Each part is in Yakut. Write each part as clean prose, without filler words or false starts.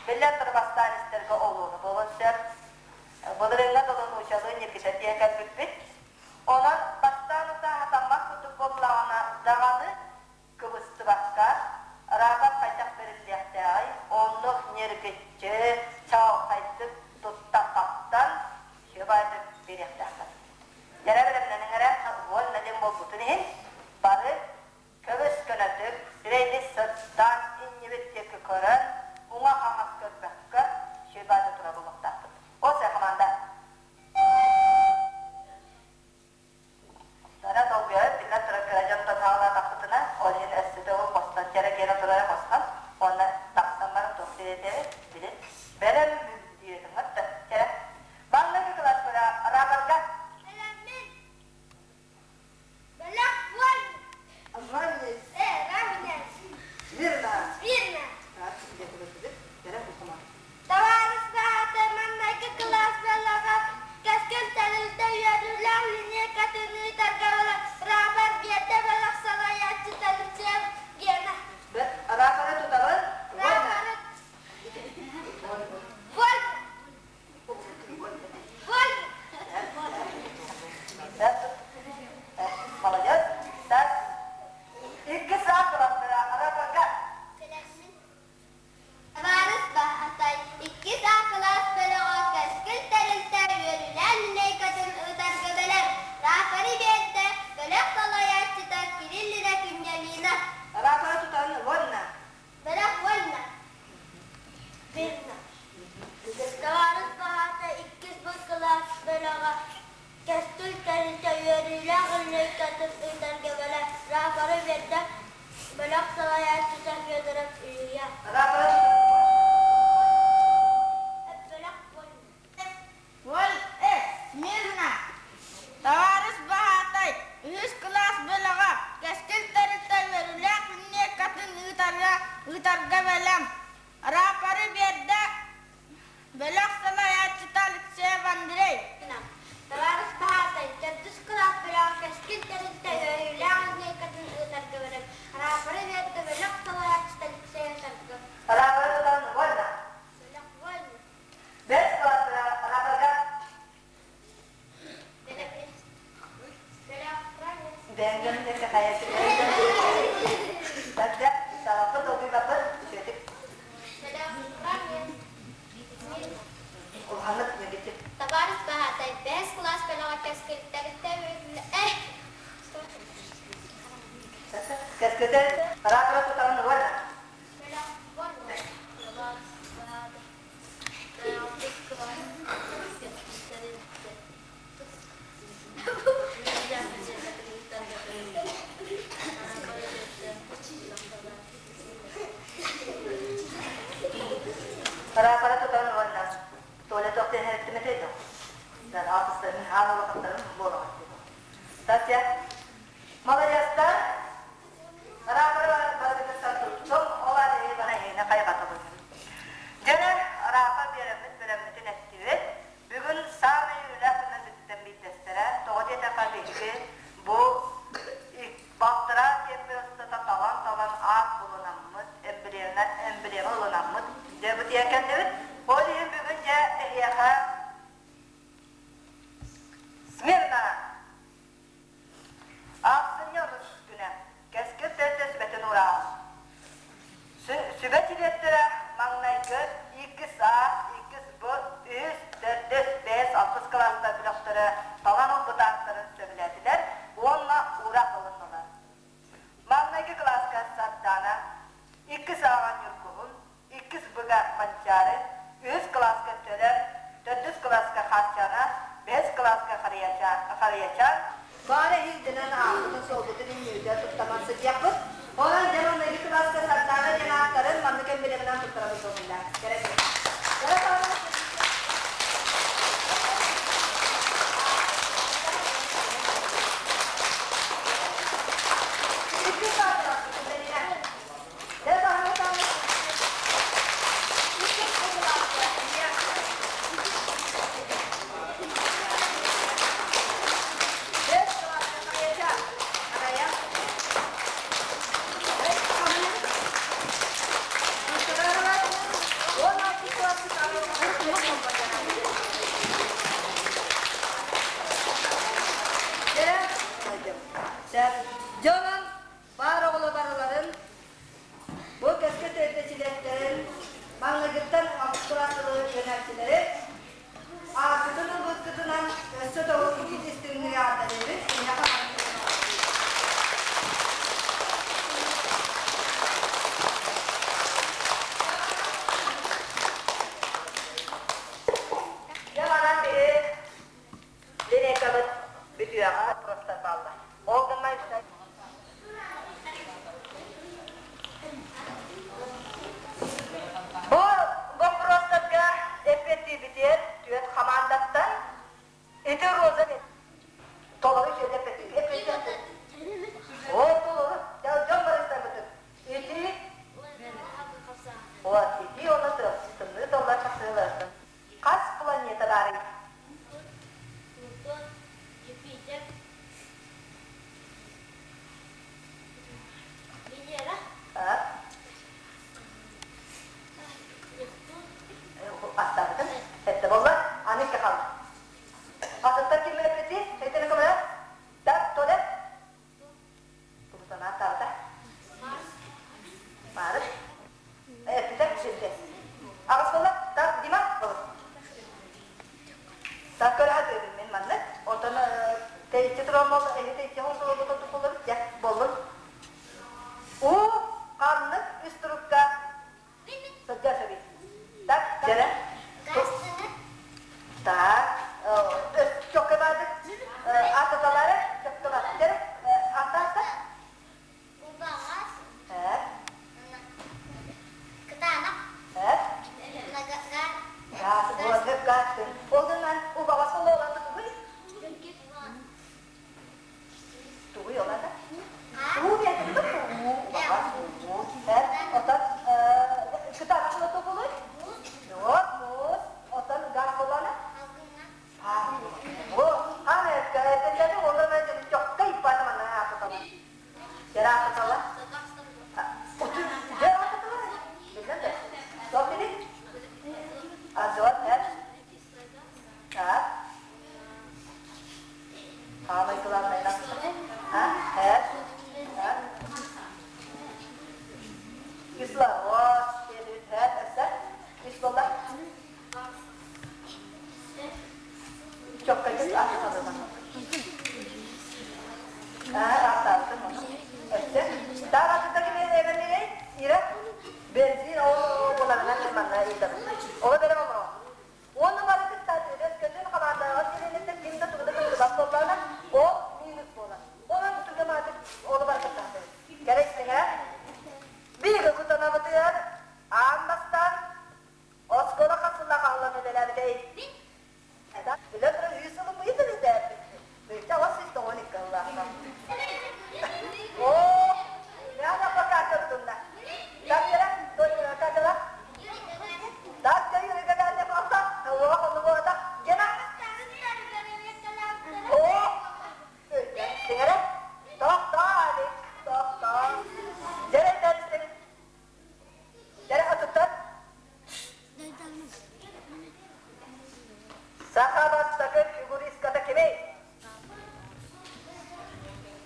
Биллэн турар бастаан истэргэ олуона буолуон сөп. Былырыыҥҥа дылы нууччалыы ньиргитэ кэлбиппит. Онон бастаан утаа хатаммат курдук буоллаҕына даҕаны кыбыстыбакка, рапорт хайдах бэриллиэхтээҕий, оннук ньиргиччи, чаҕылхайдык туттан-хаптан, сүбэ-баайдык биэриэхтээххит. Дьэрэ бэлэмнэниҥ эрэ, уонна диэн буолбутун иһин, бары көбүс көнөтүк, сирэйдик сыттаан иннибит диэки көрөн, уҥа-хаҥас көрбөккө, сүбэ-баайдык турар буолуохтаахпыт. Ол хамаанда Дара долгуйар, биллэн турар кыра дьонтон саҕалаатахпытына, ол иһин өссө төгүл хостон чэрэкиэнэ турара хостон, уонна тахсан баран туох диэтэри билин бэлэм диэтиҥҥит да чэрэ. Маҥнайгы кылааспыра рапорга. Бэлэммин. Бэлэх буол. Равняйсь. Равняйсь. Смирно. Смирно. Чэрэ бухума. Табаарыстаахтар маҥнайгы кылаас бэлэҕэ Кэскил тэрилтэ үөрүүлээх линейкатын ыытарга рапор биэрдэ бөлөх салайааччыта Люция Гена. Рапоры тутабын. Рапоры Вольно! Вольно! Молодец. Так. Икки саат кылаастара рапорга. Табаарыс Баһатай иккис А кылаас бөлөҕө Кэскил тэрилтэ үөрүүлээх линейкатын ыытарга бэлэм. Рапоры биэрдэ бөлөх салайааччыта Кириллина Күннэлина. Рапоры тутан вольно. Бөлөх вольно. Верно. Табаарыс Баһатай иккис Б кылаас бөлөҕө Кэскил тэрилтэ үөрүүлээх линейкатын ыытарга бэлэм. Рапоры биэрдэ Бөлөх салайааччыта Федоров Илья. Бөлөх Воль смирно! Табаарыс баһаатай, үһүс кылаас бөлөҕө Кэскил тэрилтэ үөрүүлээх линейкатын ыытарга, ыытарга бэлэм. Рапоры биэрдэ Бөлөх салайааччыта Алексеев Андрей. Табаарыс баһаатай, төрдүс кылаас бөлөҕө Кэскил тэрилтэ үөрүүлээх линейкатын ыытарга бэлэм. Рапоры биэрдэ бөлөх салайааччыта Алексей Саргы. Рапоры тутан вольно. Бөлөх вольно. Бэс кылаастара рапорга. Бөлөх вольно. Бэнгэн диэки хайа Тогда салаппыт долгуйбаппыт үчүгэтик. Бөлөх вольно. Улаханнык ньиргиччи. Табаарыс баһаатай, бэһис кылаас бөлөҕө Кэскил тэрилтэ Кэскилтэ рапоры тутан вольно. Бөлөх вольно. Табаарыс баһаатай, алтыс кылаас Кэскил тэрилтэ үөрүүлээх линейкатын ыытарга бэлэм. Рапоры биэрдэ бөлөх Рапоры тутан вольно. Туалет тохтен хереттиметейдо. Дан алтыстарын хаан улахаттарын буолаҕат. Татья, молодецтар. Рапоры барытыттан туттум, ол аайы бана иһинэ хайҕатабын. Дьэ, рапор биэрэммит бэлэммитин эттибит. Бүгүн саамай үлэх гынан бүттэн биирдэстэрэ, тоҕо диэтэххэ биһиги бу балтараа киэппэ устата талан-талан аат булунаммыт, эмблема, эмблема ылынаммыт дьэ бу тиэргэннибит. Ол иһин бүгүн дьэ эһиэхэ смирно! Ахсынньы онус күнэ Кэскил тэрилтэ сүбэтин уураҕа. Сүбэ чилиэттэрэ маҥнайгы, иккис А, иккис Б, үһүс, төрдүс, бэһис, алтыс кылаастар бөлөхтөрө талан ылбыт ааттарын сөбүлээтилэр уонна уураах ылыннылар. Маҥнайгы кылааска Сардаана, иккис Аҕа Ньургуһун, иккис Б-га Манчаары, үһүс кылааска Төлөн, төрдүс кылааска Хаарчаана, бэһис кылааска Харыйачаан, Баара иһирдэнэн ааппытын-суолбутун иннибитигэр туттаман сылдьыахпыт. Онон дьэ маҥнайгы кылааска Сардаана диэн ааттарын маннык эмблеманан туттарабыт буолунна. Кэрэ үөрэнээччилэри ааккытын ылбыккытынан өссө да итиитик-истиҥник эҕэрдэлиибит. Эһиэхэ Дьэ манан биһи линейкабыт бүтүөҕэ просто бааллар. Ол гынан Бу боппуруостарга эппиэттиирбитигэр түөрт хамаандаттан ити Роза толору үчүгэй эппиэттиир. Ол толору дьон барыстарбытын ити вот ити онно тымныы тыллар тахсыыларыттан хас планета баарый? Плутон, Юпитер, Венера, Нептун. Аттаабытын эттэ болла. Аны икки хаалла. Атыттар ким эппити? Этини көмөлө. Так, Толя. Тубутана аттаабыта. Марс. Марс. Эппитэ, сирде. Аҕыс болла. Так, Дима, болот. Так, көрө мин маннык. Онтон тэйиччи туран бол, эһи тэйиччи хонсолорго тутуллар, дьэ, боллун. У ханнык үс турукка сылдьар сөбүй? Так, дьэрэ. Так, чокка баадык. Ататалары чокка баадык. Дьэрэ, ата-ата. Убаҕас. Э? Кытаанах. Э? Газ, вот, газ. Ол гынан убаҕас олоолата тугуй? Тугуй ол ата? Уу диэтибит уу, убаҕас уу. Э, отон кытаанах олото буолуй? Вот, муус. Отон газ буолана? Бу, аны этэллэри олорон чокка иппата манна аататала. Дьэ аататала. Дьэ аататала. Билэн да. Тоқ били? Азот, э? Так. Самый главный А? Э? А? Кислород, э, Кислород. Чокка аататала. Ааттаабытым ону. Өссө таах аттыта Ира бензин ол буларынан манна ыытабын. Ол бэрэ олоро. Уонна бары кытта өскөтүн хамаандаҕа сиринеттен ким да тугу да кыттыбат буоллаҕына, ол минус буолар. Онон түргэн ол бары кыттаатыбыт. Кэрэстиҥэ биһиги кутанабытыгар аан бастаан оскуола хас сыллаах аһыллан үлэлээбитэй? Билэ турар үс сылын быйыл үлэлээбит. Быйча вас үс тоҕон икки ыллаахха. О, я пока көрдүмнэ. Так, как дела? Так, Юрий Гагарин просто, Гена. О, сиҥэрэ. Тохтоо, Алик, тохтоо. Дьэрэ тәрістен. Дьэрэ атыттар. Саха бастакы фигуристката кимий?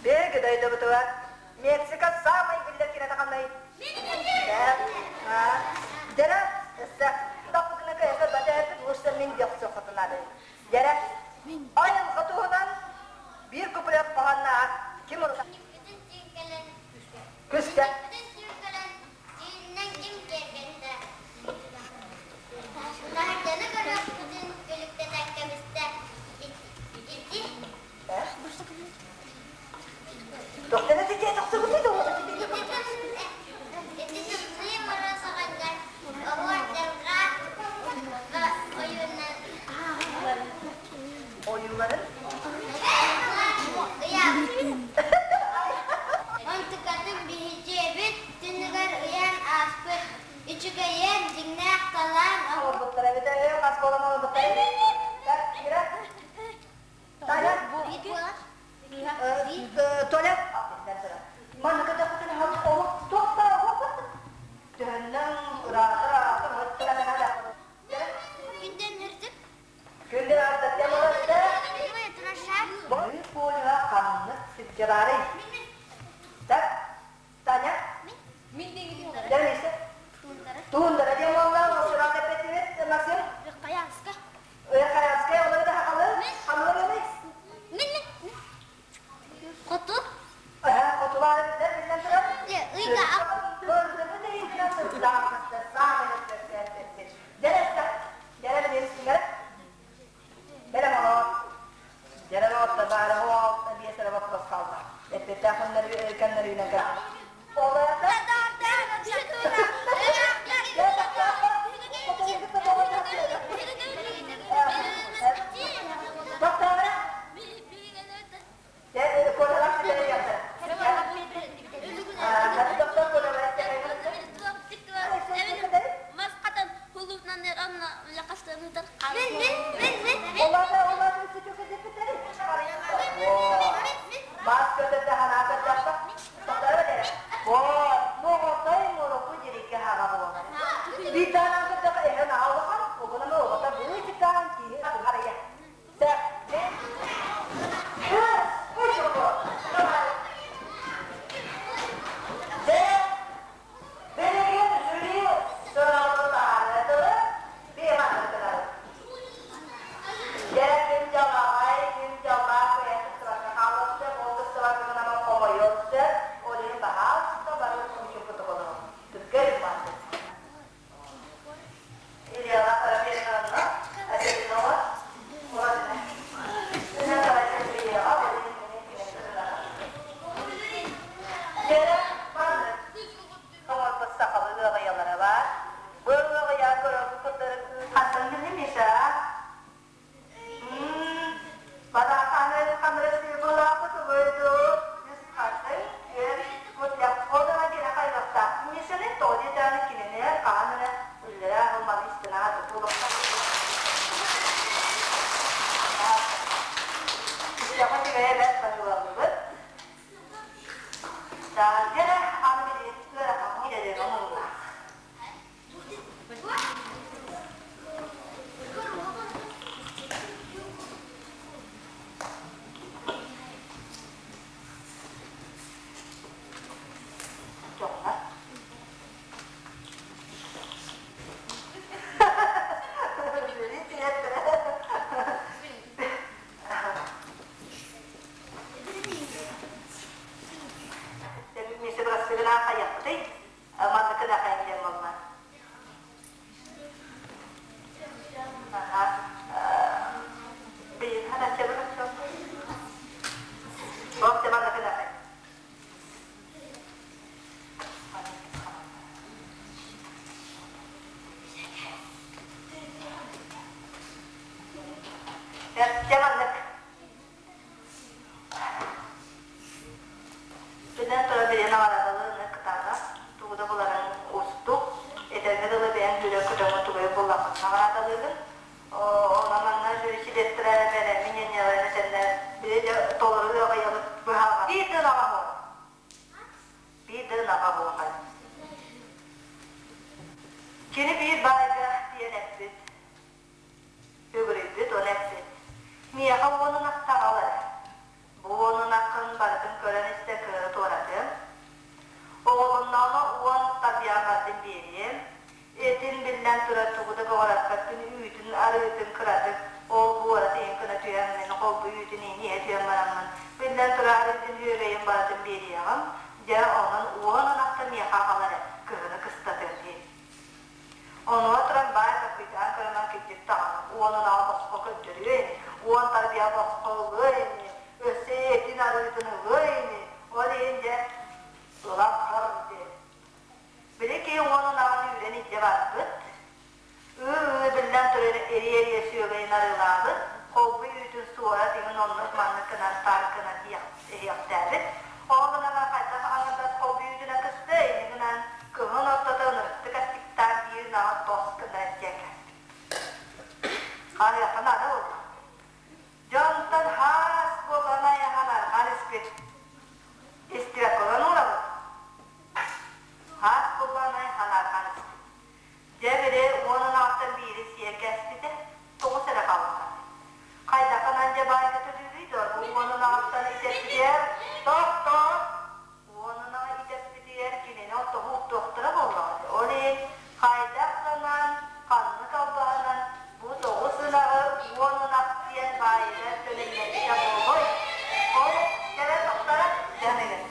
Биһиги дойдубутугар Мексика саамай биллэр кинэтэ ханный? Дьэрэ, өссө тохпутуна кыһыгы батээппит лучше мин диэхсэ хотунады. Дьэрэ, айылҕа туһунан биир куплет хоһооннаах ким урута? Күскэ. Түүннэн ким киэргэттэ? Таһырдьаны көрүөхпүтүн күлүктэтэн кэбистэ. Ити Ити тымныы мороз оҕонньор оһуор дьарҕаа ойуунан Ойууларын ыйаабыт. Онтукатын биһичиэбит түннүгэр ыйан ааспыт. Үчүгэйиэн дьиҥнээх талаан Олорбуттара эбитэ хас буолан олорбуттара Так, Ира? Таня? Толя? Манныка тахытын олох туохта Төһөннөн ыраатыр Күнден үрдүк. Күнден артат ямалатта. Бой полюга ханнык сиргэ баарый? Так, Таня? Мин Дәмесе? Тундара диэн буолла, осуран эппетибит, Максим? Бас көтөрдө санаа көрдөххө, тоҕо эрэ. Моҕотой мороку дьириккэ хаҕа буолар. Биир таһынан көрдөххө эһэ наһаа улахан, угунан оҕото быычыкаан киһи харайа. Билигин жюри сыаналарын таһаарар тылы биэманныкынары. Дьэ, ким дьалаҕай, ким дьаллаах бэйэ кыттыбакка хаалыан сөп, ол кыттыбакка гынан хомойуон сөп, ол иһин баһаалыста бары учуутал Түргэн баардын. Ильяна Параменовна, Аселинова, Оҥорбут сахалыы ыаҕайалара баар. Бу ыаҕайа көрөргүт курдары хантан билим Миша? Бараханы хамрасыыбылаахпыт угуйду үс хатын күөн мутляхходова диэн хайдахтаах Мишаны тоҕо диэтэҕинэ кинини хаһан эрэ үллэрэ аһылманы истэн тутуулахтаах. Истэҕин үчүгэйэ бэрт баһыыланныбыт. Дьэ, аны билигин ыарахан идэлэри оҥоруулаах. Дьоҥҥо. Миша бырастыгынан хайыахпытый? Манныкы да хайан диэн буолла. Бийин хана чебы Бог te манныкы да хай. Дьэ маннык. Билэн турар билиэн аҕарадалыны кытаанах, тугу да буларыҥ уустук. Этэргэ дылы бэйэҥ күлэ көтөҥө тугуйа буллаххын наҕараадалыыгын. Онон манна жюри чилиэттэрэ бэлэмин ньанньаларын этэннэр били дьэ толору ыаҕайабыт быһааҕа. Биир да ынаҕа буол. Биир да ынаҕа буолбат. Кини биир баайга диэн эппит. Үгүрүйбүт уонна эппит: «Миэхэ уон ынахта аҕал эрэ. Бу уон ынаххын барытын көрөн-истэ кыһыны туоратыам. Оҕолонноҕуна уон табьяҕатын биэриэм. Этин биллэн турар тугу да көҕүрэппэппин, үүтүн, арыытын кыратык, ол буорат иһин гына түһэммин, холбу үүтүн иһин иһэ түһэн бараммын, биллэн турар арыытын үөгэйин барытын биэриэҕим. Дьэ, онон уон ынахта миэхэ аҕал эрэ, кыһыны кыстатыам» диэбит. Онуоха туран баай такыйдаан көрөн кырдьык даҕаны уонун аҕа босхо көрдөрүө ини, уон тарбыйа босхо ылыа ини, өссө этин арыытын ылыа ини, ол иһин дьэ ылан хор диэн. Били киһи уонун аҕаны үүрэн илдьэ барбыт, ыы-ыы биллэн турар эрийэ-эрийэ сүөгэйин арыылаабыт, холбуй үүтүн суорат иҥин оннук маннык гынан таар гынан иһиэхтээбит. Ол гынан хайдах аҥардас холбуй үүтүнэн кыста ини гынан кыһын ортото ынырыктык астиктаах биир ынаҕы тос гыннаран сиэн кээспит. Хаһыахха наада буолла. Дьонтон хаас буолан айахан арҕаан испит. Истибэккэ уурабыт. Хаас буолан айахан арҕаан испит. Дьэ били уонун аҕаттан биири сиэн кээспитэ, тоҕус эрэ хаалбыта. Хайдахынан дьэ баайга төлүүрүй дуо? Бу уонун аҕаттан итэппитигэр тохтоо! Уонун аҕа итэппитигэр кинини оттоһу уктуохтара буоллаҕа дии. Ол иһин хайдах гынан, ханнык албаһынан бу тоҕус ынаҕы уон ынах диэн баайыгар төлөннөрбүтэ буолуой? Ол кэлэ тохторо дьаныгын.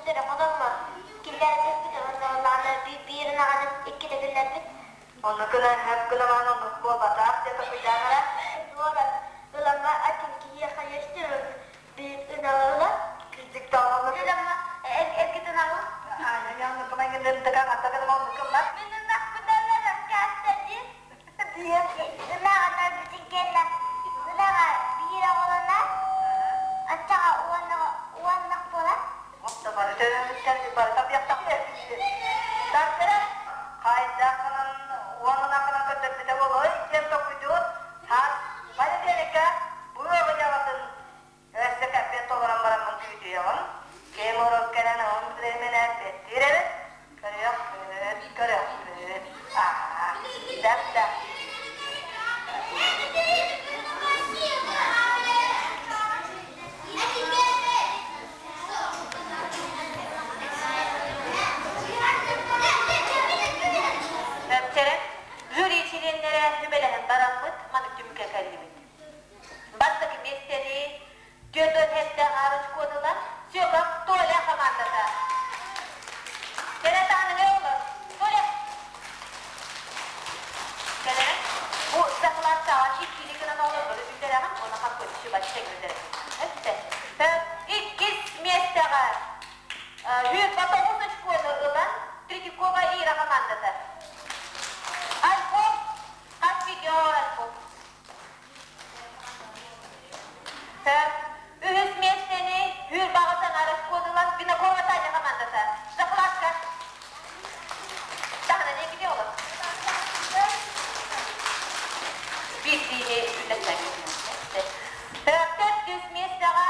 Бүтэрэ хотоммор киллэрэ түспүт уонна онно биир ынаҕаны иккитэ киллэрбит. Оннук гына хөп гынамаан оннук буолбатах диэн толкуйдаан эрэ. Туора ыламма атын киһиэхэ өстөр биир ынаҕы ыла. Кырдьык да оннук. Ыламма эргит ынаҕы. Аня оннук гымайгын дыка хатта гынама оннук гыммат. Мин ынахпын ыларым каста диэн. Диэн. Ынаҕын өлбүтүн кэннэ ынаҕа биир оҕолоно аччаҕа уоннах буолар. Хайдаххынан уонунаххынан көрдөрбүтэ буолуой диэн толкуйдуур. Хас понедельникка бу ыаҕыйаҕытын өссө кэппиэт толорон бараммын күүтүөҕүм. Ким урут кэлэн уһун временэ эппиэттиир эбит. Көрүөхпүт, көрүөхпүт. Аа, да-да. Чэрэ, жюри чилиэннэрэ сүбэлэһэн бараммыт маннык түмүккэ кэллибит. Бастакы миэстэни 47 очкону ылан Сёков Толя командата. Кэрэ таһыныгы олор. Толя. Кэлэрэ. Бу захлаттаҕа иккини гынан олорбору бүттэрэҕин, уонна хаппыт бачча гүлдэрэ. Иккис миэстэҕэ 109 очкону ылан Третьякова Ира командата. Альбом хас видео альбом. Үһүс миэстэни Hür Бағытан очкону ылан Винокурова Таня командата. Закладка. Таһынан екіде olur. Биирдиини үллэстэн Төрдүс миэстэҕэ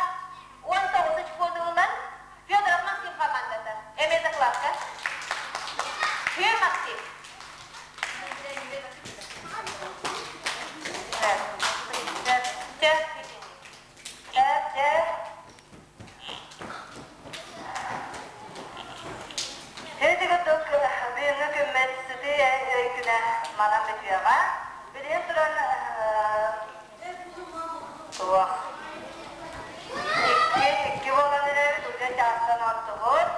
19 очкону ылан Федоров Максим командата. Эмиэ закладка. Хүр Максим. Һэдигэтик бүгүҥҥү күммүт сытыы өй күнэ манан бүтүөҕэ. Билигин туран туох икки икки буолан эрэбит уже чаастан ортубут.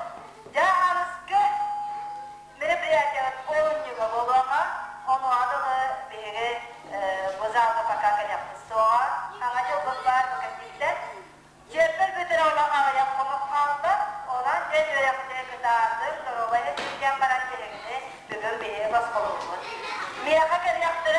Дьэ аныскы мероприятиябыт олунньуга буолуоҕа. Онуоха дылы биһиги бу залга пока кэлиэхпит суоҕа. Саҥа дьылбыт баар бу кэнниттэн. Чиэппэр бүтэр олох аҕыйах хонук хаалла. Онон дьэ үөрэхпитин кытаардым, доруобай сылдьан баран биһигини бүгүн биһиги босхолуубут. Миэхэ кэлиэхтэрэ.